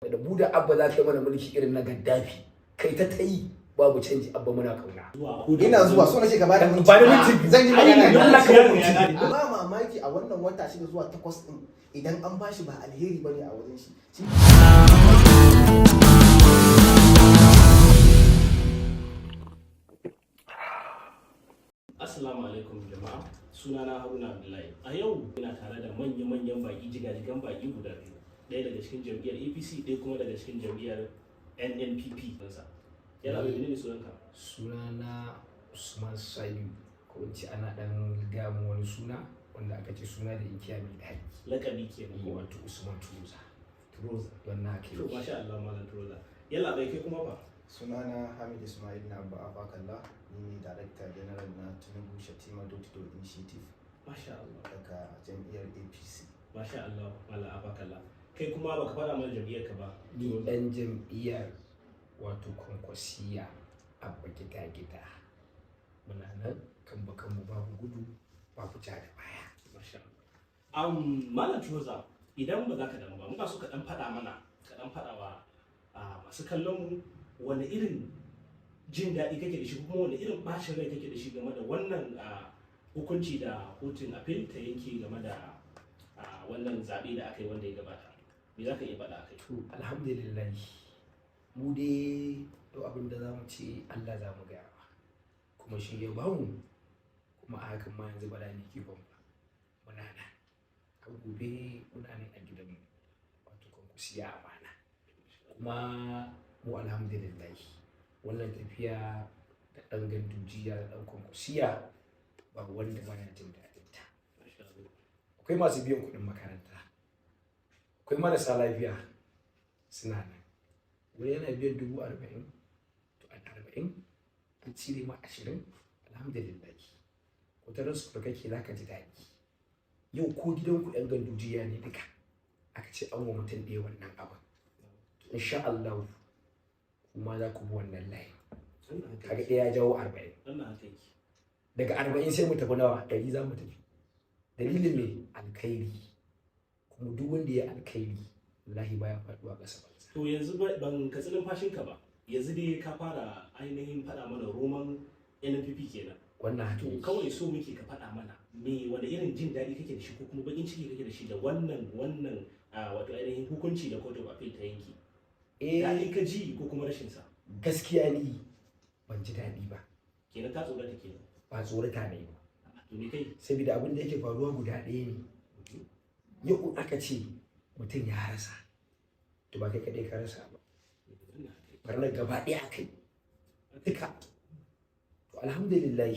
Da mu da Abba za ka yi mana mulki irin na Gaddafi, kai ta ta yi, babu canji. Abba, muna kauna. Ina zuwa, so nake ka bada minti. Ba da minti 2. Zan yi magana ne. Allah ka ba minti 2. Ba mamaki a wannan wata 6 zuwa 8 din, idan an bashi ba alheri bane a wajen shi. Assalamu alaikum jama'a, sunana Haruna Abdullahi. A yau ina tare da manya-manyan baki, jigajigan baki guda biyu. Ɗaya daga cikin jam'iyyar APC, ɗaya kuma daga cikin jam'iyyar NNPP. Yana mai, menene sunanka? Sunana Usman Sayu, ko in ce ana dan gaya mu wani suna wanda aka ce suna da inkiya mai daɗi. Lakabi kenan ko? Wato Usman Tuza. Turoza. Wannan haka To yake. masha Allah, Malam Turoza. Yalla bai, kai kuma fa? Sunana Hamid Ismail na Abba Abakalla, ni ne Director General na Tinubu Shatima Door to Door Initiative Masha Allah. daga jam'iyyar APC. Masha Allah, Malam Abakalla. Kai kuma baka faɗa mana jam'iyyar ka ba. Ni ɗan jam'iyyar wato Kwankwasiya, Abba Gida Gida. Muna nan kan bakanmu, babu gudu babu ja da baya. Masha Allah. Malam Turoza, idan ba za ka damu ba, muna so ka ɗan faɗa mana, ka ɗan faɗa wa masu kallon mu wani irin jin daɗi kake da shi, kuma wani irin ɓacin rai kake da shi game da wannan hukunci da kotun appeal ta yanke game da wannan zaɓe da aka yi wanda ya gabata. Me za ka iya faɗa a kai? To alhamdulillah, mu dai to abin da za mu ce, Allah za mu gaya wa, kuma shi ya bamu, kuma a hakan ma yanzu ba da ni ke ban ba, muna nan har gobe, muna nan a gidanmu, wato Kwankwasiya amana. Kuma mu alhamdulillah, wannan tafiya da ɗan Gandujiya da ɗan Kwankwasiya ba wanda baya jin daɗin ta. Masha Allah. Akwai masu biyan kuɗin makaranta, akwai marasa lafiya suna nan, wani yana biyan 40,000, to a 40 an cire ma 20, alhamdulillah. Wata su da kake za ka ji daɗi. Yau ko gidanku yan Gandujiya ne duka aka ce an wa mutum ɗaya wannan abin, to insha Allah kuma za ku bi wannan layin. Kaga ɗaya ya jawo 40. Wannan haka yake. Daga 40 sai mu tafi nawa? 100 za mu tafi. Dalilin me? Alkhairi. Kuma duk wanda ya alkhairi, wallahi baya faɗuwa ƙasa banza. To yanzu ban katsi numfashinka ba, yanzu dai ka fara ainihin faɗa mana roman NNPP kenan. Wannan haka To yake. kawai so muke ka faɗa mana me, wani irin jin daɗi kake da shi ko kuma baƙin ciki kake da shi da wannan wato ainihin hukunci da Court of Appeal ta yanke. Eh. Daɗi ka ji ko kuma rashin sa? Gaskiya ni ban ji daɗi ba. Kenan ka tsorata kenan? Ba tsorata ne ba. To me kai? Saboda abin da yake faruwa guda ɗaya ne. Yau in aka ce mutum ya rasa, to ba kai kaɗai ka rasa ba, barnar gaba ɗaya aka yi duka. To alhamdulillah,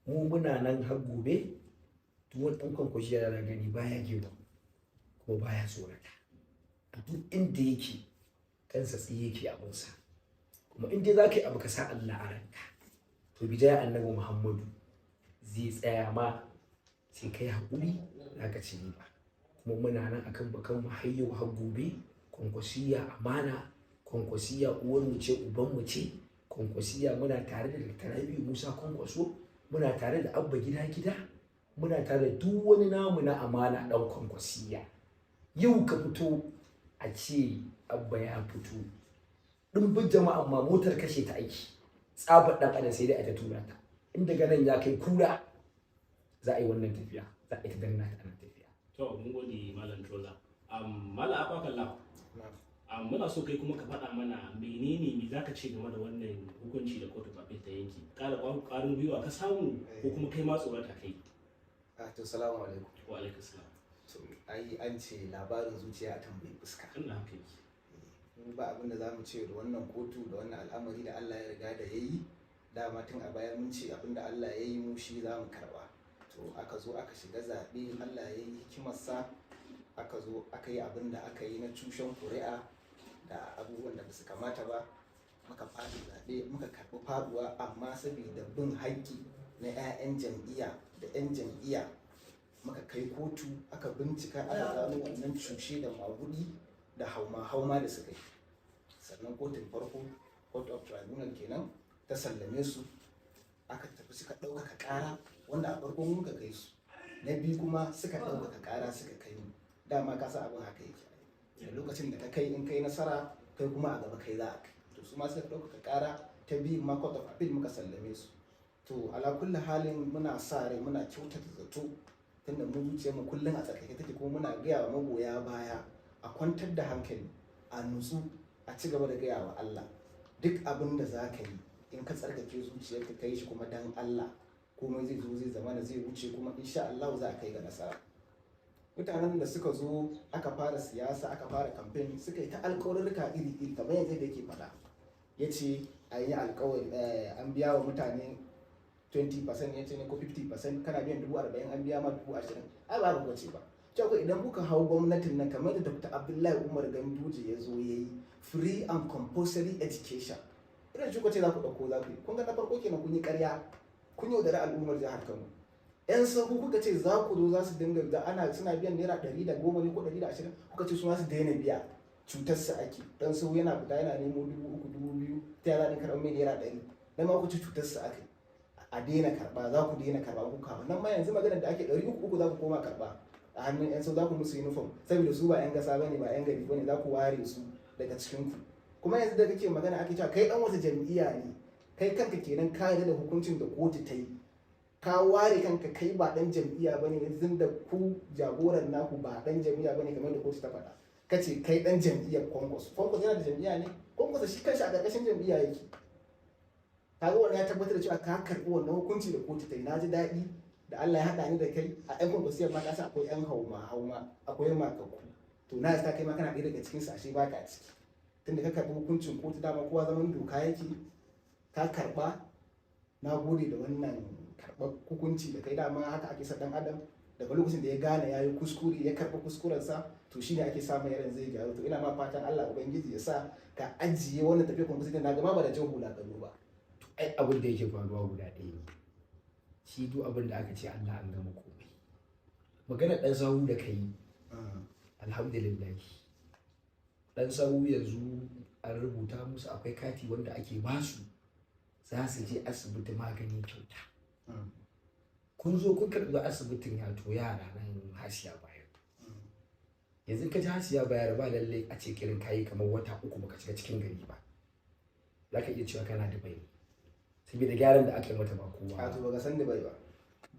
mu muna nan har gobe. Duk wani ɗan Kwankwasiya da gani baya gewa kuma baya tsorata. A duk inda yake, kansa tsaye yake abinsa. Kuma in dai za ka yi abu ka sa Allah a ranka, to bijaya Annabi Muhammadu zai tsaya ma, sai kai haƙuri za ka ci riba. Kuma muna nan akan bakan mu har yau har gobe. Kwankwasiya amana, Kwankwasiya uwar mu ce, uban mu ce. Kwankwasiya muna tare da Dr. Rabi'u Musa Kwankwaso, muna tare da Abba Gida Gida, muna tare da duk wani namu na amana dan Kwankwasiya. Yau ka fito a ce Abba ya fito, ɗimbin jama'a ma motar kashe ta aiki, tsabar ɗan adam sai dai a ta tura ta. In daga nan ya kai kura, za a yi wannan tafiya, za a yi ta danna ta ana tafiya. To mun gode, Malam Troza. Malam Abakalla, muna so kai kuma ka faɗa mana menene, me zaka ce game da wannan hukunci da Court of Appeal ta yanke. Ƙara ƙwarin gwiwa ka samu ko kuma kai ma tsorata kai? Ah, to salamu alaikum. Wa alaikum salam. To ai an ce labarin zuciya a tambayi fuska. Allah, haka yake. Mu ba abin da za mu ce da wannan kotu da wannan al'amari da Allah ya riga da ya yi. Dama tun a baya mun ce abin da Allah ya yi mu shi za mu karba. To aka zo aka shiga zaɓe, Allah ya yi hikimarsa, aka zo aka yi abin da aka yi na cushen kuri'a da abubuwan da ba su kamata ba, muka faɗi zaɓe, muka karɓi faɗuwa. Amma saboda bin haƙƙi na 'ya'yan jam'iyya da 'yan jam'iyya, muka kai kotu, aka bincika, aka gano wannan cushe da magudi da hauma-hauma da suka yi. Sannan kotun farko, Court of Tribunal kenan, ta sallame su. Aka tafi suka ɗaukaka ƙara, wanda a farko muka kai su, na biyu kuma suka ɗaukaka ƙara suka kai mu. Dama ka san abin haka yake. Da lokacin da ka kai, in kai nasara, kai kuma a gaba kai za a kai. To su ma suka ɗaukaka ƙara ta biyu ma, Court of Appeal, muka sallame su. To ala kulli halin, muna sa rai, muna kyautata zato, tunda mu zuciyarmu kullum a tsarkake take, kuma muna gaya wa magoya baya a kwantar da hankali, a nutsu, a ci gaba da gaya wa Allah. Duk abin da za ka yi, in ka tsarkake zuciyarka ka yi shi kuma dan Allah, komai zai zo, zai zama da zai wuce, kuma insha Allah za a kai ga nasara. Mutanen da suka zo aka fara siyasa, aka fara campaign, suka yi ta alkawarurruka iri-iri, kamar yanzu da yake faɗa, ya ce an yi alkawari, an biya wa mutane 20% ya ce ne ko 50%. Kana biyan 40,000, an biya ma 20,000. Ai ba ku ce ba cewa idan kuka hau gwamnatin nan, kamar da Dr. Abdullahi Umar Ganduje ya zo ya yi free and compulsory education, irin shi ce za ku ɗauko za ku yi. Kun ga na farko kenan, kun yi ƙarya, kun yaudari al'ummar jihar Kano. Yan sahu kuka ce za ku zo, za su dinga da ana suna biyan ₦110 ne ko 120, kuka ce su ma su daina biya, cutar su ake. Dan sahu yana fita yana nemo 3,000, 2,000, ta yara din karɓar mai ₦100 dan ma ku ce cutar su ake, a daina karɓa, za ku daina karɓa ku kawo nan ma. Yanzu maganar da ake, 300 za ku koma karɓa a hannun yan sahu, za ku musu uniform saboda su ba yan gasa bane, ba yan gari bane, za ku ware su daga cikin ku. Kuma yanzu da kake magana, ake cewa kai dan wata jam'iyya ne, kai kanka kenan ka yarda da hukuncin da kotu ta yi, ka ware kanka, kai ba dan jam'iyya bane. Yanzu da ku jagoran naku ba dan jam'iyya bane, kamar da kotu ta faɗa, kace kai dan jam'iyyar Kwankwaso. Kwankwaso yana da jam'iyya ne? Kwankwaso shi kanshi a ƙarƙashin jam'iyya yake. Kaga wannan ya tabbatar da cewa ka karɓi wannan hukunci da kotu ta yi. Na ji daɗi da Allah ya haɗa ni da kai a ƴan Kwankwasiyar ma. Ka san akwai ƴan hauma hauma, akwai makakku. To na ta kai ma kana ɗaya daga cikin su, ashe baka ciki, tunda ka karɓi hukuncin kotu. Dama kowa zaman doka yake, ka karɓa. Na gode da wannan karɓar hukunci da kai. Dama haka ake sa ɗan adam, daga lokacin da ya gane ya yi kuskure, ya karɓi kuskurensa, to shine ake samun yaran zai gyaru. To ina ma fatan Allah Ubangiji ya sa ka ajiye wannan tafiyar Kwankwasiyar, na gama ba da jan hula gado ba. Ai abin da yake faruwa guda ɗaya ne. Shi duk abin da aka ce Allah, an gama komai. Magana ɗan sahu da kai, alhamdulillah, ɗan sahu yanzu an rubuta musu, akwai kati wanda ake basu, za su je asibiti magani kyauta. Kun zo kun karɓi asibitin yato yara nan Hasiya Bayar. Yanzu ka ji Hasiya Bayar, ba lallai a ce kirin kayi kamar wata 3 baka shiga cikin gari ba, za ka iya cewa kana da bai, saboda gyaran da aka yi mata ba kowa. A to baka san da bai ba,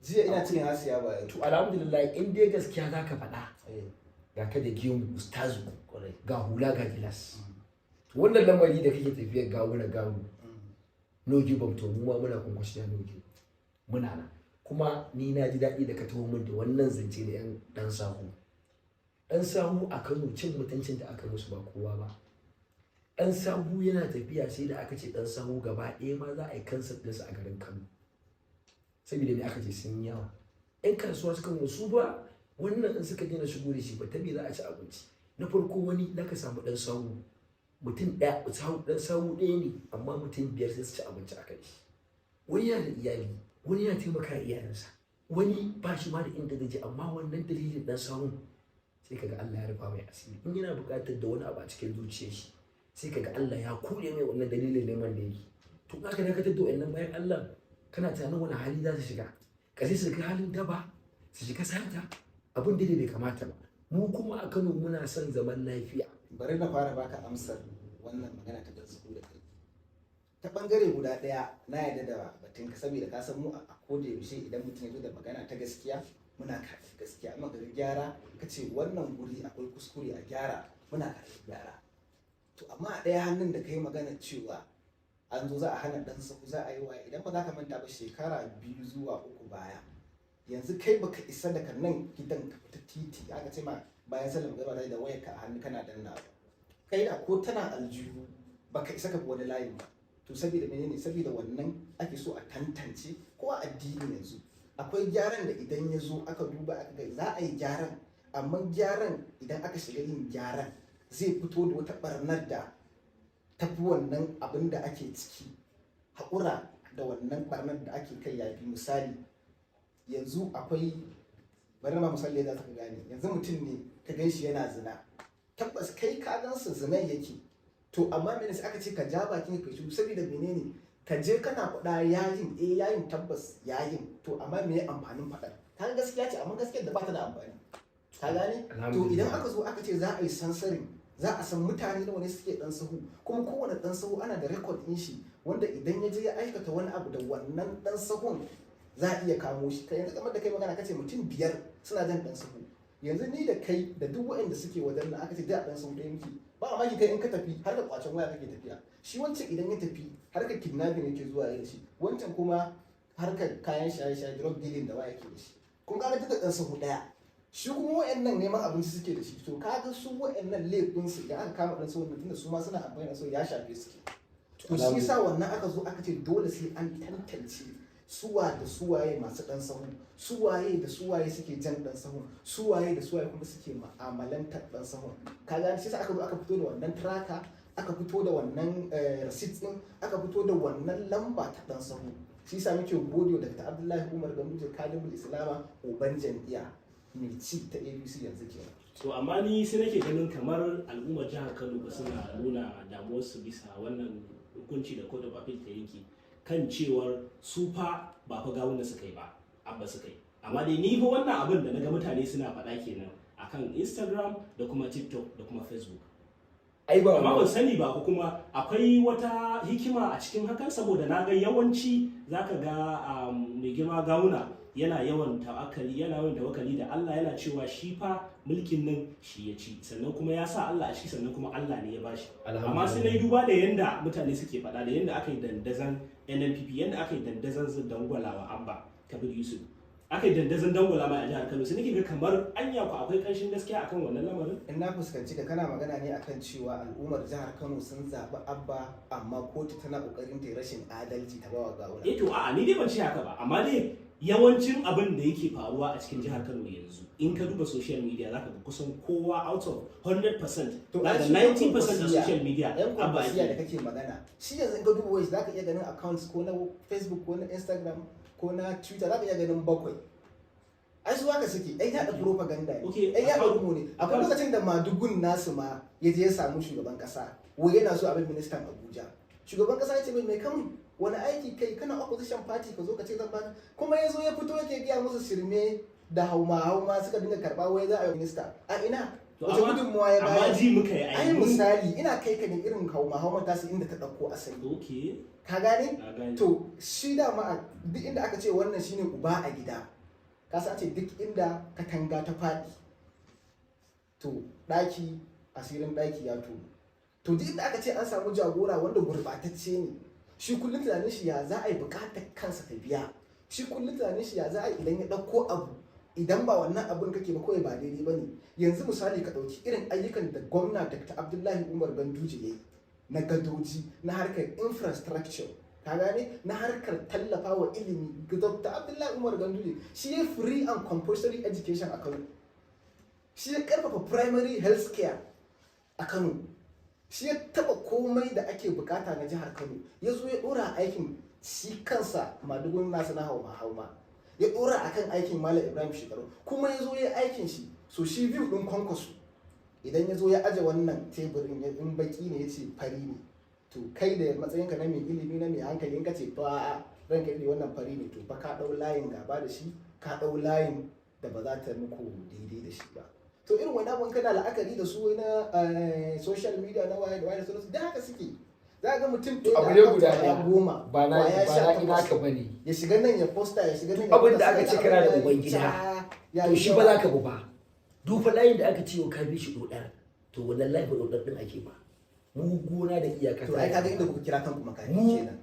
jiya ina cikin Hasiya ba. To alhamdulillah, in dai gaskiya za ka faɗa, ga ka da gemu ustazu, ga hula, ga gilas. To wannan lamari da kake tafiyar gawuna gawu no give up, to mu ma muna Kwankwasiya no give, muna nan. Kuma ni na ji daɗi da ka taho min da wannan zance da yan ɗan sahu. Ɗan sahu a Kano, cin mutuncin da aka musu ba kowa ba. Ɗan sahu yana tafiya, sai da aka ce ɗan sahu gaba ɗaya ma za a yi cancel ɗinsu a garin Kano. Saboda me? Aka ce sun yi yawa. Yan kasuwa suka nuna su ba wannan, in suka daina shigo da shi ba, ta me za a ci abinci? Na farko, wani za ka samu ɗan sahu mutum ɗaya, ɗan sahu ɗaya ne, amma mutum biyar sai su ci abinci a kai shi. Wani yana da iyali, wani yana taimaka iyalinsa, wani ba shi ma da inda zai je, amma wannan dalilin ɗan sahun sai kaga Allah ya rufa mai asiri. In yana buƙatar da wani abu a cikin zuciyar shi, sai kaga Allah ya kure mai wannan dalilin neman da yake. To in aka dakatar da wannan bayan Allah, kana tunanin wani hali za su shiga? Ƙarshe su shiga halin daba, su shiga sata, abin da bai kamata ba. Mu kuma a Kano muna son zaman lafiya. Bari na fara baka amsar wannan magana ta gaskiya da kai. Ta bangare guda ɗaya, na yarda da batun ka, saboda ka san mu a koda yaushe idan mutum ya zo da magana ta gaskiya, muna karɓar gaskiya. Amma ga gyara, ka ce wannan guri akwai kuskure, a gyara, muna karɓar gyara. To amma a ɗaya hannun da kai magana cewa an zo za a hana ɗan sahu, za a yi wa, idan ba za ka manta ba, shekara 2 zuwa 3 baya, yanzu kai baka isa daga nan gidan ka fita titi, aka ce ma bayan sallar magariba, da wayar ka a hannu kana danna ba, kai da ko tana aljihu, baka isa ka bi wani layin ba. To saboda menene? Saboda wannan ake so a tantance. Ko a addini yanzu akwai gyaran da idan ya zo aka duba aka ga za a yi gyaran, amma gyaran idan aka shiga yin gyaran zai fito da wata barnar da tafi wannan abin da ake ciki. Haƙura da wannan barnar da ake kai yafi. Misali yanzu akwai, bari ma misali za ka gane. Yanzu mutum ne ka gan shi yana zina, tabbas kai ka gansa zinan yake. To amma mene sai aka ce ka ja bakin ka shiru? Saboda menene? Ka je kana faɗa yayin, eh yayin, tabbas yayin. To amma me amfanin faɗar? Ka gaskiya ce, amma gaskiyar da ba ta da amfani. To Ka gane? To Alhamdulillah. idan aka zo aka ce za a yi censoring, za a san mutane nawa ne suke dan sahu, kuma kowane dan sahu ana da record din shi, wanda idan ya je ya aikata wani abu da wannan dan sahun, za a iya kamo shi. Kai yanzu kamar da kai magana, kace mutum 5 suna jan dan sahu. Yanzu ni da kai da duk waɗanda suke wajen nan, aka ce da dan sahu ɗaya muke, ba mamaki kai in ka tafi har da kwacen waya kake tafiya. Shi wancan idan ya tafi harkar kidnapping yake zuwa ya shi, wancan kuma harkar kayan shaye-shaye, drug dealing da waya yake da shi. Kun ga duk da dan sahu ɗaya. Shi kuma wayannan neman abinci suke da shi. To kaga su wayannan laifin su, idan aka kama dan sahun nan, tunda su ma suna amfani da su, ya shafe su ke. To shi yasa wannan aka zo aka ce dole sai an tantance suwa da suwaye masu dan sahu, suwaye da suwaye suke jan dan sahu, suwaye da suwaye kuma suke ma'amalantar dan sahu. Ka gane? Shi yasa aka zo aka fito da wannan tracker, aka fito da wannan receipt din, aka fito da wannan lamba ta dan sahu. Shi yasa muke gode wa Dr. Abdullahi Umar Ganduje, Kadimul Islama, uban jam'iyya mai ci ta APC yanzu kenan. So amma ni sai nake ganin kamar al'ummar jihar Kano ba suna nuna damuwarsu bisa wannan hukunci da Court of Appeal ta yanke, kan cewar su fa ba fa Gawuna suka yi ba, Abba suka yi. Amma dai ni fa wannan abin da naga mutane suna faɗa kenan akan Instagram da kuma TikTok da kuma Facebook. Ai ba Amma ban sani ba ko kuma akwai wata hikima a cikin hakan, saboda na ga yawanci zaka ga mai girma Gawuna yana yawan tawakkali da Allah, yana cewa shi fa mulkin nan shi ya ci, sannan kuma ya sa Allah a ciki, sannan kuma Allah ne ya bashi. Amma sai na yi duba da yanda mutane suke faɗa, da yanda aka yi dandazon NNPP, yanda aka yi dandazon dangwalawa Abba Kabir Yusuf, aka yi dandazon dangwala mai a jihar Kano, sai nake ga kamar anya ku akwai ƙanshin gaskiya akan wannan lamarin. In na fuskanci ka, kana magana ne akan cewa al'ummar jihar Kano sun zaɓi Abba, amma kotu tana ƙoƙarin ta yi rashin adalci ta bawa Gawuna. Eh to, a'a, ni dai ban ce haka ba, amma dai yawancin abin da yake faruwa a cikin jihar Kano yanzu, in ka duba social media, zaka ga kusan kowa out of 100% To, zaka ai ga shi yan 90% na kwankwasiya, social media yan Abba kwankwasiya da ake. kake magana, shi yanzu in ka duba wai zaka iya ganin accounts ko na Facebook ko na Instagram ko na Twitter, zaka iya ganin bakwai. Ai su haka suke, ai yaɗa propaganda ne, ai yaɗa rumo ne. Akwai lokacin da madugun nasu ma ya je ya samu shugaban kasa, wai yana so abin ministan Abuja. Shugaban kasa ya ce mai, "Mai kan wani aiki kai? Kana opposition party, ka zo ka ce zan baka." Kuma ya zo ya fito yake gaya musu shirme da hauma hauma, suka dinga karba, wai za a yi minista a ina? To, Wace gudunmuwa ya amma bayar? ji muka yi Ai misali ina kai ka ne irin hauma hauma tasu inda ta ɗauko asali. Ka gane? Na gane. To shi dama a duk inda aka ce wannan shine uba a gida, ka san ce duk inda katanga ta faɗi, to ɗaki, asirin ɗaki ya tono. To duk inda aka ce an samu jagora wanda gurɓatacce ne, shi kullum tunanin shi ya za a yi buƙatar kansa ta biya, shi kullum tunanin shi ya za a yi idan ya ɗauko abu, idan ba wannan abun kake ba kawai ba daidai ba ne. Yanzu misali ka ɗauki irin ayyukan da gwamna Dr. Abdullahi Umar Ganduje ya yi na gadoji, na harkar infrastructure, ka gane, na harkar tallafa wa ilimi. Dr. Abdullahi Umar Ganduje shi ya free and compulsory education a Kano, shi ya karfafa primary health care a Kano, shi ya taba komai da ake bukata na jihar Kano. Ya zo ya dora aikin shi kansa madugun nasa na hauma hauma, ya dora akan aikin Malam Ibrahim Shekarau, kuma ya zo ya aikin shi. So shi view din Kwankwaso, idan ya zo ya aje wannan teburin, in baki ne ya ce fari ne, to kai da matsayinka na mai ilimi, na mai hankali, in ka ce fa ranka ne wannan fari ne, to fa ka dau layin gaba da shi, ka dau layin da ba za ta muku daidai da shi ba. To irin wani abun kana la'akari da su na social media na waye da waye da sauransu, da haka suke. Za ga mutum ɗaya Abu da ne account guda kwaya ɗaya. 10, Ba na kwaya ba sha na takwas. ina ka bane. Ya shiga nan ya posta, ya shiga nan ya Abin da posta, aka ce sai kana da abin ya uban gida, ya to yi shi yawa. ba za ka bi ba. Dufa layin da aka ce yau ka bi shi dodar, to wannan layin dodar din ake ba mu gona da iyaka. To ai kaga inda kuka kira kanku makafi kenan,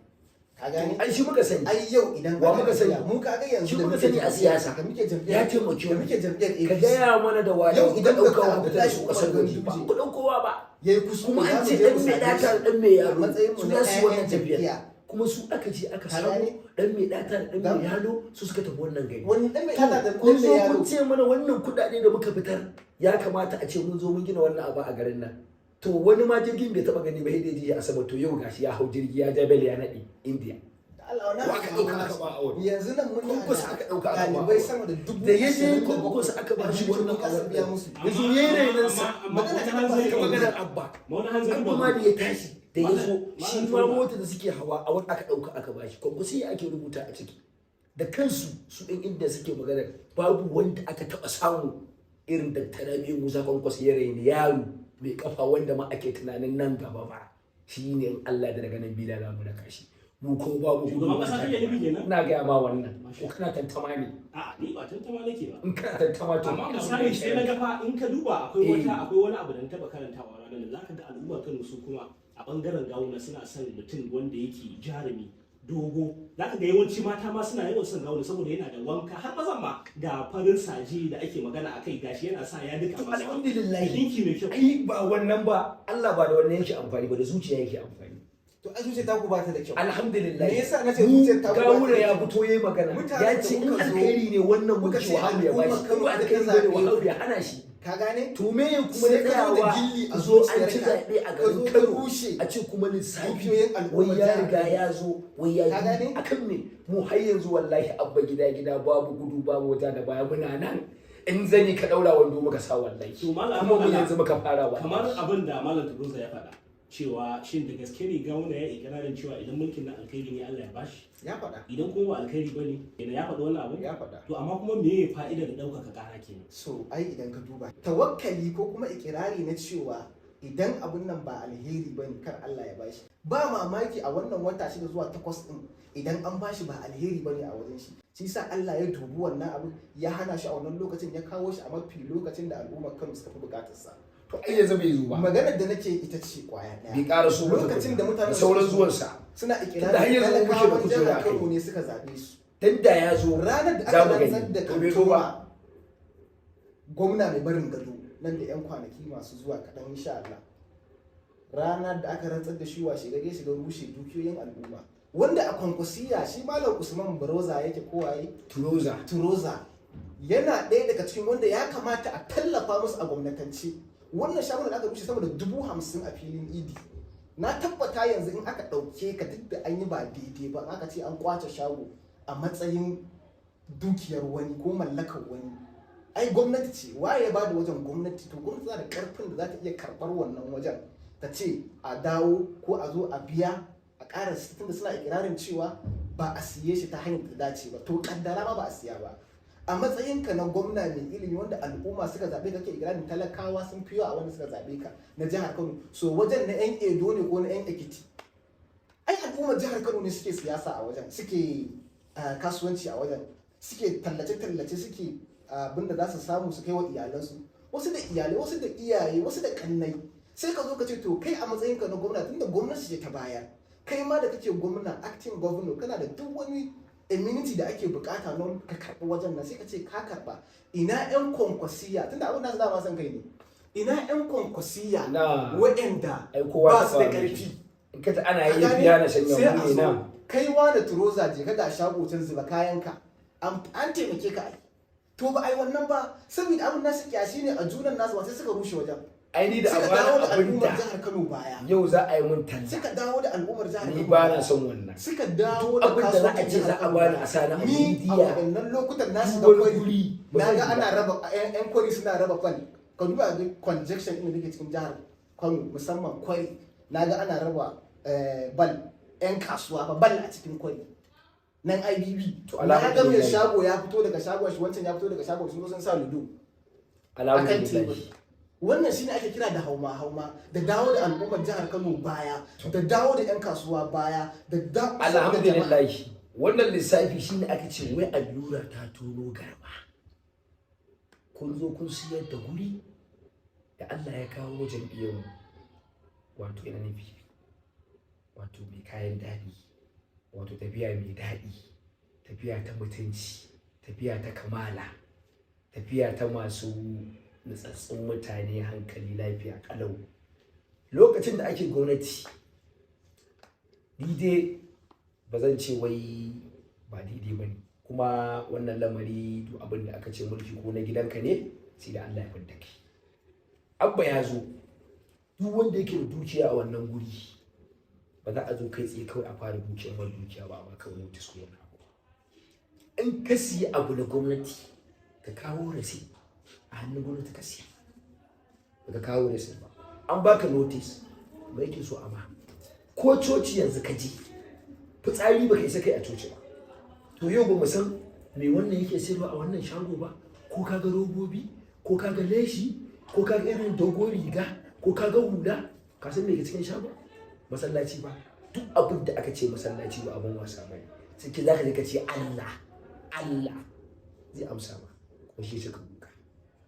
ka gane? Ai shi muka sani. Ai yau idan Wa ana muka sani? tafiya, mu kaga yanzu Shi da muka muke sani a siyasa. da muke jam'iyyar Ya taimake da mu. muke jam'iyyar Ka APC. gaya mana da waye Yau kuka idan ɗauka Dr. wa fitar da su Abdullahi ƙasar Umar waje ba Ganduje ku ɗaukowa ba. Yayi kuskure, Kuma za an mu ce je ɗan mu mai same ɗata shi. da ɗan mai A yaro matsayin mu su na za su yi wannan 'ya'yan tafiyar. jam'iyya. Kuma su aka je aka Ka samu gane? ɗan mai ɗata da ɗan mai yalo su suka tafi wannan gari. Wani ɗan mai ɗata da Kun ɗan zo mai yalo? kun ce mana wannan kuɗaɗe da muka fitar ya kamata a ce mun zo mun gina wannan abu a garin nan. To wani ma jirgin bai taɓa gani ba sai dai ji a sama, to yau gashi ya hau jirgi, ya ja bel, ya naɗe India. Allah, wannan Wa aka ɗauka aka ba a wani? Yanzu nan muna Kwankwaso da aka ɗauka aka ba a ɗalibai wani. sama da dubu Da ya je ashirin da Kwankwaso bakwai aka ba shi da wannan kasa award biya ɗin. musu. Ya zo ya yi rainansa. Magana ta Amma tabbata. Ta maganar Abba. wani hanzari Abba ba ma da ya tashi da ya zo Malam shi ma Tumba. mota da suke hawa a wani aka ɗauka aka bashi. Kwankwaso ya ake rubuta a ciki da kansu, su ɗin inda suke magana, babu wanda aka taɓa samu. Irin Dr. Rabi'u Musa Kwankwaso ya raini yaro mai kafa wanda ma ake tunanin nan gaba ba shi ne. In Allah da daga nan bila za mu raka shi, mu ko babu Shugaban kasa kake nufi kenan? Ina gaya ma wannan, ko kana tantama ne? A'a, ni ba tantama nake ba. In kana tantama to Amma misali, sai na ga fa in ka duba akwai wata, akwai wani abu da na taba karantawa ranar da zaka ga al'ummar Kano su kuma a bangaren Gawuna suna son mutum wanda yake jarumi dogo. Zaka ga yawanci mata ma suna yawan son Gawuna saboda yana da wanka, har mazan ma ga farin saje da ake magana akai, gashi yana sa ya duka To, masu alhamdulillah. dinki mai kyau. Ai ba wannan ba, Allah ba da wannan yake amfani ba, da zuciya yake amfani. To ai zuciya ta ku ba ta da kyau. Alhamdulillah. Me yasa nace Mu zuciyar ta ku ba ta da Gawuna ya kyau? fito yayi magana, Mutanen ya da ce in kuka zo, alkhairi ne wannan kuka mulki, ce Wahabu ya al'ummar bashi, Kano in ba ita ta alkhairi bane zaɓe. Wahabu ya hana shi. Ka gane? To me kuma Sai na ka zo da tsayawa gilli a zo an ci zuciyarka, zaɓe a ka garin zo ka Kano, rushe a ce kuma lissafi dukiyoyin al'ummar wai ya jihar riga Kano. ya zo, wai ya Ka yi gane? akan me? Mu har yanzu wallahi Abba gida gida, babu gudu babu wata da baya, muna nan. In zani ka daura, wando muka sa wallahi. To, Malam Kuma mu Ahmad, yanzu muka fara wallahi. Kamar abin da Malam Turuza ya faɗa cewa, shin da gaske ne Gawuna ya ikirarin cewa idan mulkin na alkhairi ne Allah ya bashi, Ya faɗa. idan kuma ba alkhairi bane kenan? Ya faɗi wannan abu? Ya faɗa. To amma kuma me ya fa'ida da ɗaukaka ƙara kenan? So ai idan ka duba tawakkali ko kuma ikirari na cewa idan abun nan ba alheri ba ne kar Allah ya bashi, ba mamaki a wannan wata 6 zuwa 8 din idan an bashi ba alheri ba ne a wajen shi. Shi sa Allah ya dubi wannan abu ya hana shi a wannan lokacin, ya kawo shi a mafi lokacin da al'ummar Kano suka fi bukatar sa. To ai yanzu bai zo ba. Maganar da nake ita ce kwaya Bai daya. ƙara so ba Lokacin da mutane da sauran zuwansa. suna Tunda har ikirarin yanzu mu muke da talakawan kujera jihar a kai. Kano ne suka zaɓe su, Dan da ya zo ranar da za aka mu rantsar gani. da To bai zo ba. Kantoma, gwamna mai barin gado nan da 'yan kwanaki masu zuwa kaɗan insha Allah, ranar da aka rantsar da shi, washe gari ya shiga rushe dukiyoyin al'umma wanda a Kwankwasiya shi Malam Usman Baroza yake kowaye. Turoza. Turoza yana ɗaya daga cikin wanda ya kamata a tallafa musu a gwamnatance. Wannan shagunan da aka rushe sama da 50,000 a filin Idi, na tabbata yanzu in aka ɗauke ka, duk da an yi ba daidai ba, in aka ce an kwace shago a matsayin dukiyar wani ko mallakar wani, ai gwamnati ce. Waye ya bada wajen? Gwamnati. To gwamnati tana da karfin da za ta iya karɓar wannan wajen ta ce a dawo ko a zo a biya a ƙara, tunda suna ikirarin cewa ba a siye shi ta hanyar da ta dace ba. To kaddara ma ba a siya ba, a matsayinka na gwamna mai ilimi wanda al'umma suka zaɓe ka, ke ikirarin talakawa sun fi yawa a wanda suka zaɓe ka na jihar Kano, so wajen na 'yan Edo ne ko na 'yan Ekiti? Ai al'ummar jihar Kano ne suke siyasa a wajen, suke kasuwanci a wajen, suke tallace-tallace, suke abinda za su samu su kai wa iyalansu, wasu da iyalai, wasu da iyaye, wasu da kannai. Sai ka zo ka ce to kai a matsayinka na gwamna, tunda gwamnati ce ta bayar, kai ma da kake gwamna, acting governor, kana da duk wani immunity da ake bukata don ka karɓi wajen nan, sai ka ce ka karɓa. Ina 'yan Kwankwasiya? Tunda abin da su dama son kai ne. Ina 'yan Kwankwasiya Na waɗanda ai kowa ba su da ta ƙarfi? In ka ta ana Ka yi gane? biya na sanya Sai a mu ne zo, na kai wane Turoza, je ka ga shago can, zuba kayanka, an taimake ka. Ai to ba ai wannan ba, saboda abin nasu kyashi ne a junan nasu ba, sai suka rushe wajen, Ai ni da suka a bani dawo da abin al'ummar da jihar Kano baya. yau za a yi mun talla, Suka dawo da al'ummar jihar ni Kano ba na baya. son wannan. Suka dawo da Abin da za a kasuwancin ce za jihar a Kano bani baya. a sani a Ni a media, waɗannan lokutan na shiga duk wani kwari, guri ba na zan ga yi ana ba. raba yan kwari suna raba fal. Ka duba ga congestion ɗin da take cikin jihar Kano, musamman kwari, na ga ana raba bal, yan kasuwa ba bal a cikin kwari nan IBB. To, Na ga mai alhamdulillah. shago ya fito daga shagon shi, wancan ya fito daga shagon shi, sun zo sun sa ludo akan Alhamdulillah. tebur. Wannan shine ake kira da hauma hauma, da dawo da al'ummar jihar Kano baya, da dawo da yan kasuwa baya, da da Alhamdulillah. Wannan lissafi shine aka ce wai allura ta tono garma. Kun zo kun siyar da guri da Allah ya kawo jam'iyyar mu, wato ina nufi wato mai kayan daɗi, wato tafiya mai daɗi, tafiya ta mutunci, tafiya ta kamala, tafiya ta masu nutsatsun mutane, hankali lafiya kalau. Lokacin da ake gwamnati, ni dai ba zan ce wai ba daidai ba ne. Kuma wannan lamari, duk abin da aka ce mulki ko na gidanka ne, sai da Allah ya fidda kai. Abba ya zo, duk wanda yake da dukiya a wannan guri, ba za a zo kai tsaye kawai a fara dukiyar wani dukiya ba, a baka wani notice ko wani abu. In ka siya abu na gwamnati, ka kawo receipt a hannun gwamnati ka siya. Ba ka kawo receipt ba, an baka notice ba yake so. Amma ko coci yanzu ka je, fitsari baka isa kai a coci ba. To yau ba mu san me wannan yake sayarwa a wannan shago ba, ko ka ga robobi. Ko ka ga leshi, ko ka ga irin dogon riga, ko ka ga hula, ka san me ke cikin shagon? Masallaci ba. Duk abin da aka ce masallaci ba abin wasa ba ne. Ciki za ka je ka ce Allah, Allah zai amsa ma, kuma shi suka buka.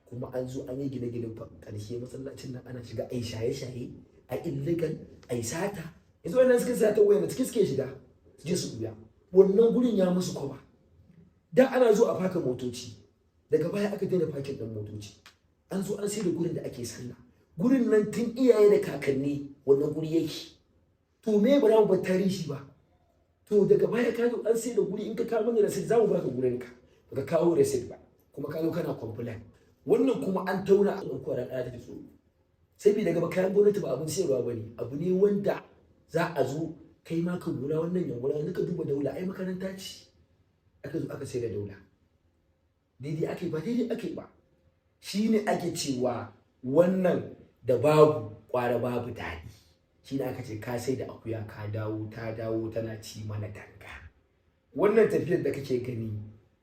Kuma an zo an yi gine-gine, ƙarshe masallacin nan ana shiga ai shaye-shaye, a illegal, ai sata. Yanzu wannan suka sata wayan ciki suke shiga su je su buya. Wannan gurin ya musu kwaba. Da ana zo a faka motoci, daga baya aka daina fakin ɗin motoci. An zo an sai da gurin da ake sallah. Gurin nan tun iyaye da kakanni wannan guri yake. To me ba za mu bar tarihi ba? To daga baya ka zo an sai da guri, in ka kawo mana receipt za mu baka gurin ka. Baka kawo receipt ba, kuma ka zo kana complain. Wannan kuma an tauna a ɗauko ran ɗaya ta tsoro. Saboda gaba kayan gwamnati ba abin sayarwa ba ne, abu ne wanda za a zo kai ma ka gura wannan yangura. Yanzu ka duba Daula, ai makaranta ce. Aka zo aka sai da Daula. Daidai ake ba daidai ake ba. Shi ne ake cewa wannan da babu kwara babu daɗi. Shi ne aka ce ka sai da akuya ka dawo ta dawo tana ci mana danga. Wannan tafiyar da kake gani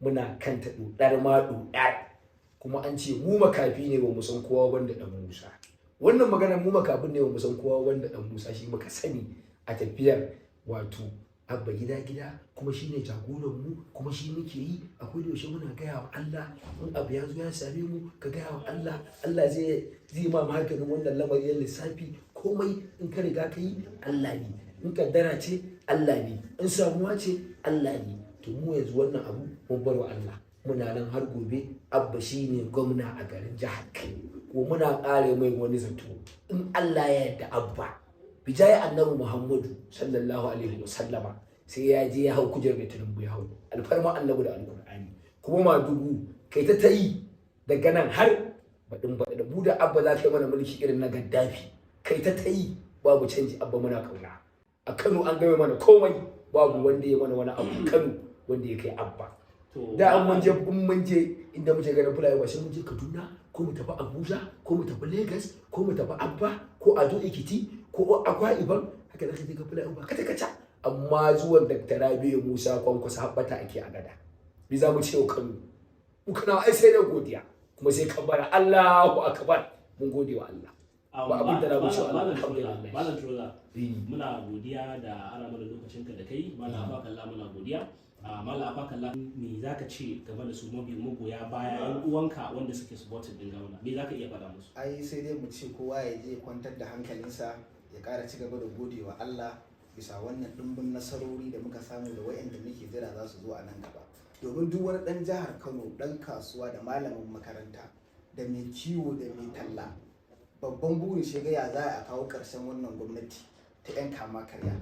muna kanta ɗoɗar ma ɗoɗar. Kuma an ce mu makafi ne, ba mu san kowa wanda ɗan Musa. Wannan maganar mu makafin ne, ba mu san kowa wanda ɗan Musa, shi muka sani a tafiyar, wato Abba Gida Gida, kuma shi ne jagoran mu, kuma shi muke yi a koda yaushe. Muna gaya wa Allah, in abu ya zo ya same mu, ka gaya wa Allah, Allah zai ma maganin wannan lamarin lissafi. Komai in ka riga ka yi, Allah ne. In kaddara ce, Allah ne. In samuwa ce, Allah ne. To mu yanzu wannan abu mun bar wa Allah. Muna nan har gobe, Abba shi ne gwamna a garin jihar Kano, ko muna ƙare mai wani zato, in Allah ya yarda, Abba bijayi Annabi Muhammadu sallallahu alaihi wasallama, sai ya je ya hau kujerar da Tinubu ya hau, alfarma Annabi da Alkur'ani. Kuma Madugu kai ta yi daga nan har baɗin baɗi da mu da Abba za ka yi mana mulki irin na Gaddafi. Kai ta yi, babu canji. Abba muna kauna. A Kano an game mana komai, babu wanda ya mana wani abu Kano wanda ya kai Abba. To Da an mun je, in mun je inda muke ganin fulawa ba, sai mun je Kaduna, ko mu tafi Abuja, ko mu tafi Lagos, ko mu tafi Abba, ko Ado Ekiti, ko Akwa Ibom, haka zaka je ga fulawa kaca kaca. Amma zuwan Dr. Rabi'u Musa Kwankwaso habbata ake a gada. Bi za mu ce wa Kano mu kana ai sai da godiya, kuma sai kabbara Allahu akbar, mun gode wa Allah. Ba abin da na mu ce wa Allah, alhamdulillah. Malam Troza, Eh. muna godiya da ara mana lokacinka da kai. Malam Afakalla, muna godiya. Malam Afakalla, me zaka ce game da su magoya baya, yan uwanka wanda suke supporting din gwamna? Me zaka iya faɗa musu? Ai sai dai mu ce kowa ya je ya kwantar da hankalinsa, ya ƙara ci gaba da gode wa Allah bisa wannan ɗimbin nasarori da muka samu da wayanda muke jira za su zo a nan gaba. Domin duk wani ɗan jihar Kano, ɗan kasuwa da malamin makaranta da mai kiwo da mai talla, babban burin shi ga ya za a kawo ƙarshen wannan gwamnati ta 'yan kama karya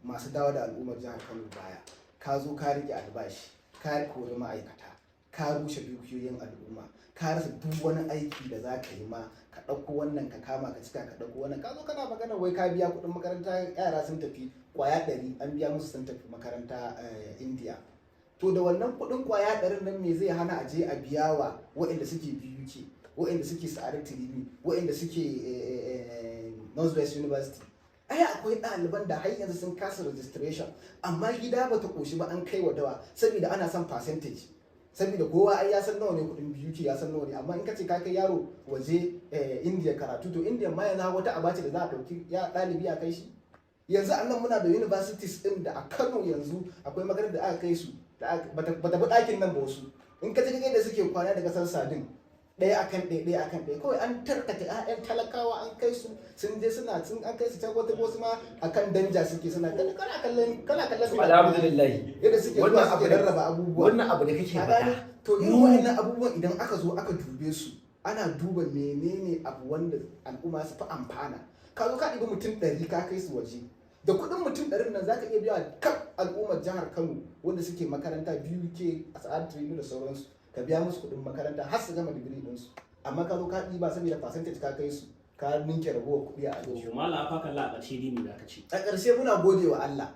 masu dawo da al'ummar jihar Kano baya. Ka zo ka rike albashi, ka kori ma'aikata, ka rushe dukiyoyin al'umma, ka rasa duk wani aiki da za ka yi ma. Ka ɗauko wannan ka kama ka cika, ka ɗauko wannan, ka zo kana magana wai ka biya kuɗin makaranta, yara sun tafi 100, an biya musu sun tafi makaranta India. To da wannan kuɗin 100n nan, me zai hana a je a biya wa waɗanda suke BUK, waɗanda suke Sa'adatu Rimi, waɗanda suke Northwest University? Ai akwai ɗaliban da har yanzu sun kasa registration, amma gida bata koshi ba, an kai wa dawa saboda ana son percentage, saboda kowa ai ya san nawa ne kuɗin BUK, ya san nawa ne. Amma in ka ce ka kai yaro waje India karatu, to India ma yanzu wata aba ce da za a ɗauki ya ɗalibi a kai shi. Yanzu a nan muna da universities ɗin da a Kano yanzu akwai makarantar da aka kai su da bata bi ɗakin nan ba. Wasu in ka ji da suke kwana da kasar sadin, ɗaya akan ɗaya, ɗaya akan ɗaya, kawai an tarkata 'ya'yan talakawa an kai su, sun je suna sun an kai su can. Wata wasu ma akan danja suke suna kana kallon kana kallon To alhamdulillah. Yadda suke zuwa Wannan suke abu da rarraba abubuwa. Wannan abu da kake Ka faɗa. gane? To irin waɗannan abubuwan idan aka zo aka dube su, ana duba menene abu wanda al'umma su fi amfana. Ka zo ka ɗibi mutum 100 ka kai su waje, da kuɗin mutum 100n nan zaka iya biya kaf al'ummar jihar Kano wanda suke makaranta BUK a Sa'adatu Rimi da sauransu, ka biya musu kuɗin makaranta har su gama digiri ɗinsu. Amma ka zo ka ɗiba saboda percentage ka kai su, ka ninke ragowar kuɗi a aljihu. To Malam Afakalla, a ƙarshe dai me zaka ce? A ƙarshe muna gode wa Allah,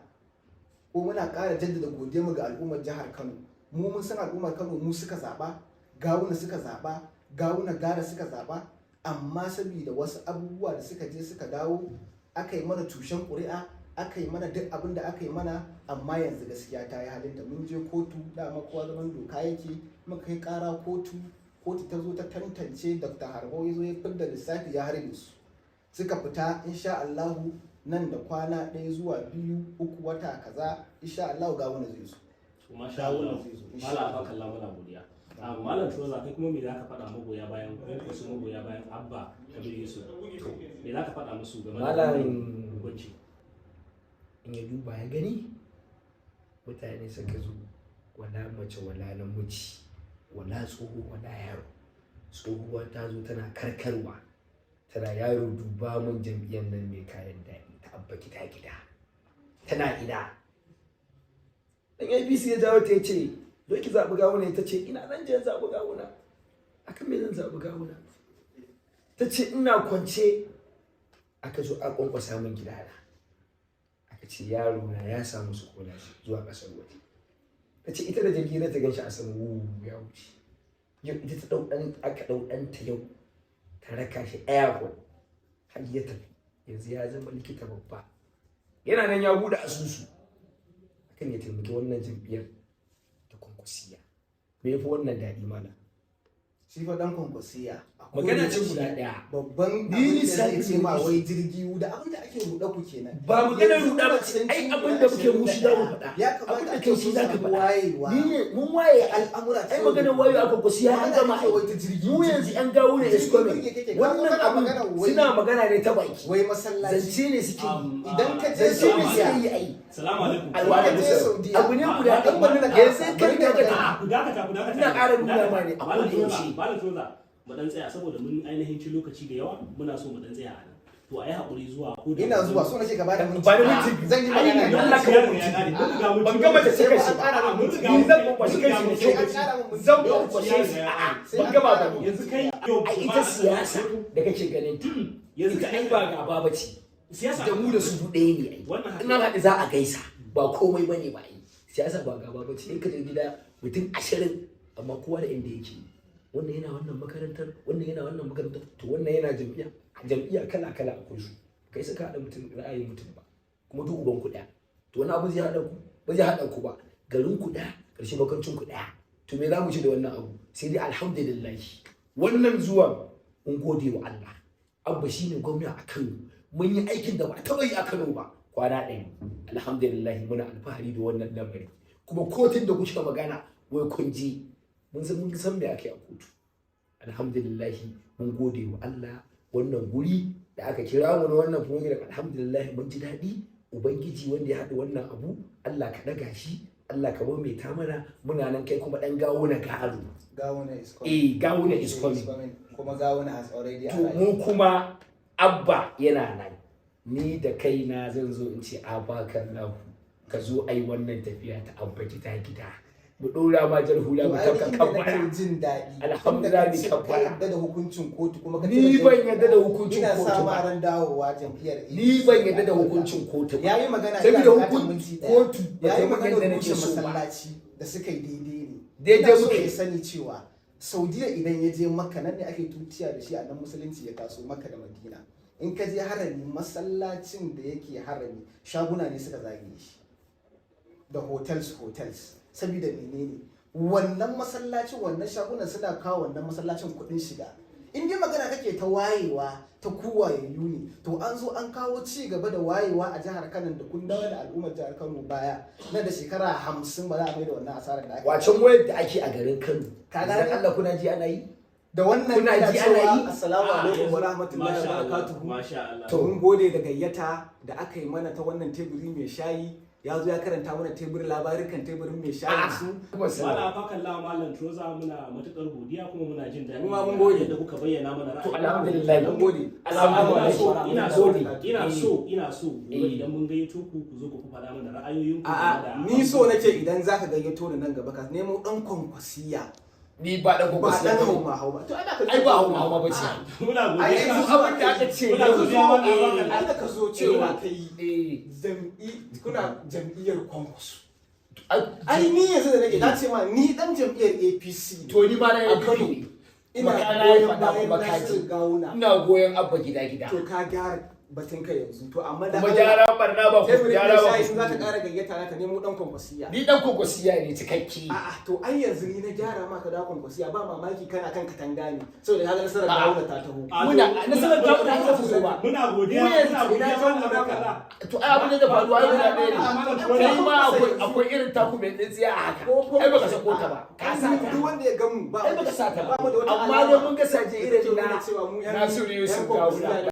ko muna ƙara jaddada godiya mu ga al'ummar jihar Kano. Mu mun san al'ummar Kano mu suka zaɓa, Gawuna suka zaɓa, Gawuna gara suka zaɓa, amma saboda wasu abubuwa da suka je suka dawo, aka yi mana tushen ƙuri'a, aka yi mana duk abin da aka yi mana. Amma yanzu gaskiya ta yi halinta. Mun je kotu, dama kowa zaman doka yake. Muka kai ƙara kotu. Kotu ta zo ta tantance, Dr. Harbo ya zo ya fidda lissafi, ya harbe su, suka fita. Insha Allahu nan da kwana 1 zuwa 2, 3, wata kaza, insha Allahu Gawuna zai zo. To, masha Allah. Gawuna zai zo, insha Malam Allah. Abakallah, muna godiya. Ah, Malam Troza, kai kuma me za ka faɗa magoya bayan wasu magoya bayan Abba Kabir Yusuf? To, me za ka faɗa musu game da Malam- wannan hukunci? In ya duba ya gani, mutane suka zo, wala mace wala namiji, wala tsoho wala yaro. Tsohuwa ta zo tana karkarwa, tana, "Yaro, duba mun jam'iyyar nan mai kayan daɗi ta Abba Gida Gida tana ina?" Dan APC ya jawo ta, ya ce, "Zo ki zaɓi Gawuna." Ta ce, "Ina zan je zaɓi Gawuna? Akan me zan zaɓi Gawuna?" Ta ce, "Ina kwance aka zo a kwankwasa min gidana, aka ce yaro na ya samu scholarship zuwa ƙasar waje." Ta ce ita da jirgi ta gan shi a sama, wuuu, ya wuce. Yau ita ta ɗau ɗan, aka ɗau ɗanta yau ta raka shi airport har ya tafi. Yanzu ya zama likita babba, yana nan ya buɗe asusu akan ya taimaki wannan jam'iyyar ta Kwankwasiya. Me yafi wannan daɗi, malam? Shi fa dan Kwankwasiya a Magana ce kodayaushe guda ɗaya. Babban Ni abin da lissafi zai ce ma ne. wai jirgi da abin da ake ruɗa ku kenan. Ba maganar Yanzu ruɗa ba muna ce. cikin Ai abin da muke mu shi za mu faɗa. Ya Abin kamata da a kai ce shi mun za ka samu faɗa. wayewa Ni ne mun waye al'amura. Ai maganar wayo a Kwankwasiya an gama. Magana wai ta jirgi. Mu yanzu yan Gawuna is Jirgi coming. burge kake. Ka zo Wannan kana abin magana wai- suna magana ne ta baki. Wai masallaci. Zance ne suke yi. Idan ka je Zance ne Saudiya. suke yi ai. Salamu alaikum. Alwala. Ka je Saudiya. Abu ne guda Dan bari na ɗaya yanzu ƙarasa. kai Bari na ka ƙarasa. A'a, ku dakata, ku dakata. Ina ƙara Ku nuna dakata. ma ne a Malam koda Troza, yaushe. Malam Troza, mu dan tsaya saboda mun ainihin ci lokaci da yawa, muna so mu dan tsaya a nan. To, a yi haƙuri zuwa ko da Ina zuwa, so nake ka bada minti. Ba ni minti 2. Zan yi magana Ai, ne. Allah ka ya ba riga ya minti ƙare. biyu. Mun riga mun Ban ci gama da lokaci. cika shi Sai an ƙara ba. min Mun riga Ni mun zan ci- kwankwashi mun riga kanshi mun da ci kyau. lokaci. Sai an ƙara min minti Zan biyu. kwankwashe shi. A'a, Sai ban an gama ƙara ba. min. Yanzu kai yau Ai ita siyasa da kake ganin ta, Yanzu ita ai ba gaba ba ce. Siyasa Da mu da su duk ɗaya ne ai. Wannan haka. In an haɗu za a gaisa, ba komai bane ba. Ai siyasa ba gaba ba ce. In ka je gida mutum 20, amma kowa da inda yake. Wannan yana wannan makarantar, wannan yana wannan makarantar, to wannan yana jam'iyya. Jam'iyya kala kala akwai su. Kai suka haɗa mutum ra'ayin mutum ba, kuma duk uban ku ɗaya. To wani abu zai haɗa ku? Ba zai haɗa ku ba. Garin ku ɗaya, ƙarshe makancin ku ɗaya. To me za mu ci da wannan abu? Sai dai alhamdulillah, wannan zuwan mun gode wa Allah. Abba shine gwamna a Kano. Mun yi aikin da ba a taɓa yi a Kano ba kwana 100. Alhamdulillah, muna alfahari da wannan lamari. Kuma kotun da kuka magana wai kun ji, mun san me ake a kotu. Alhamdulillah, mun gode wa Allah. Wannan guri da aka kira mu na wannan program, alhamdulillah, mun ji daɗi. Ubangiji wanda ya haɗa wannan abu, Allah ka ɗaga shi, Allah ka maimaita mana. Muna nan. Kai kuma ɗan Gawuna garo. Gawuna is coming. Eh, Gawuna is coming. Kuma Gawuna has already To arrived. mu kuma Abba yana nan. Ni da kaina zan zo in ce, "Abba lahu, ka zo ai wannan tafiya ta Abba Gida Gida, mu ɗora ma jar hula, To mu ai tafka inda kabbara." nake jin daɗi. Alhamdulillah, Tunda ka ce ka kabbara. yarda da hukuncin kotu kuma ka Ni cire ban jam'iyya. yarda da hukuncin Ina sa kotu ma ba. ran dawowa jam'iyyar APC. Ni ban yarda da hukuncin kotu ba. Ya yi magana, ina Saboda buƙatar hukun minti ɗaya. kotu ba Ya ta yi yi magana yadda nake rushe so ba. masallaci da suka yi daidai ne. Daidai Ina so muke. ya sani cewa Saudiya idan ya je Makka, nan ne ake tutiya da shi, a nan musulunci ya taso, Makka da Madina. In ka je harami, masallacin da yake harami shaguna ne suka zagaye shi da hotels hotels. Saboda menene? Wannan masallacin, wannan shagunan suna kawo wannan masallacin kuɗin shiga. In dai magana kake ta wayewa ta kuwayayyu ne, to an zo an kawo ci gaba da wayewa a jihar Kano da kun dawo da al'ummar jihar Kano baya, nan da shekara 50 ba za a mai da wannan asarar da aka Wacen wayar da ake a garin Kano, Ka dan gane? Allah, kuna ji ana yi? Da wannan Kuna ina ji ana cewa yi? assalamu alaikum wa rahmatullahi wa Masha Allah, barakatuhu. Masha Allah. To. Mun gode da gayyata da aka yi mana ta wannan teburi mai shayi. Ya zo ya karanta mana teburin labarukan teburin mai shayi su. Kuma Malam sana Afakallah, Malam Troza, muna matukar godiya kuma muna jin daɗi Mu ma mun gode. yadda kuka bayyana mana ra'ayi. To, alhamdulillah. Mun gode. Alhamdulillah. Ina so Gode. ina so ina so gobe Eh. idan mun gayyato ku, ku zo ku faɗa mana ra'ayoyinku game A'a, da ni so nake idan zaka gayyato ni nan gaba ka nemo dan Kwankwasiya. Ni ba dan Ba Kwankwasiya dan ba ne. hauma hauma. To ana Ai ba hauma hauma ba ce. Muna Ai, godiya. Yanzu abin da aka ce Muna yanzu godiya, Malam Afakallah. Ai da ka zo cewa kai eh jam'i kuna jam'iyyar Kwankwaso. Ai Ai ni yanzu da nake na ce ma ni dan jam'iyyar APC ne. To ni ma na A Kano. NPP. Ina Kuma kana goyon faɗa bayan kuma ka Nasiru ji. Gawuna. Ina goyon Abba Gida Gida. To ka gyara. batun ka yanzu, to amma da Kuma Allah, gyara barna ba ku teburin gyara mai ba shayi, za ka ku. ƙara gayyata na ka nemo dan Kwankwasiya. Ni dan Kwankwasiya ne cikakke. A'a, to ai yanzu ni na gyara maka da Kwankwasiya, ba mamaki kana kan katanga ne saboda kaga nasarar A'a. Gawuna ta taho. A Muna to, nasarar Gawuna ta taho ba. Muna godiya, Mu yanzu muna godiya, ina Malam jan Abubakar. To ai abin da faruwa yau guda ɗaya ne. Kai ma akwai Yanzu. akwai irin taku mai tsintsiya a haka. Ko Ai baka sako ta ba. Ka sa ta. Duk wanda ya gamu ba Ai baka sa ta ba. mu da wata Amma alama dai mun ga saje da irin take nuna na cewa mu Nasiru yan Yusuf Kwankwasiya Gawuna ne.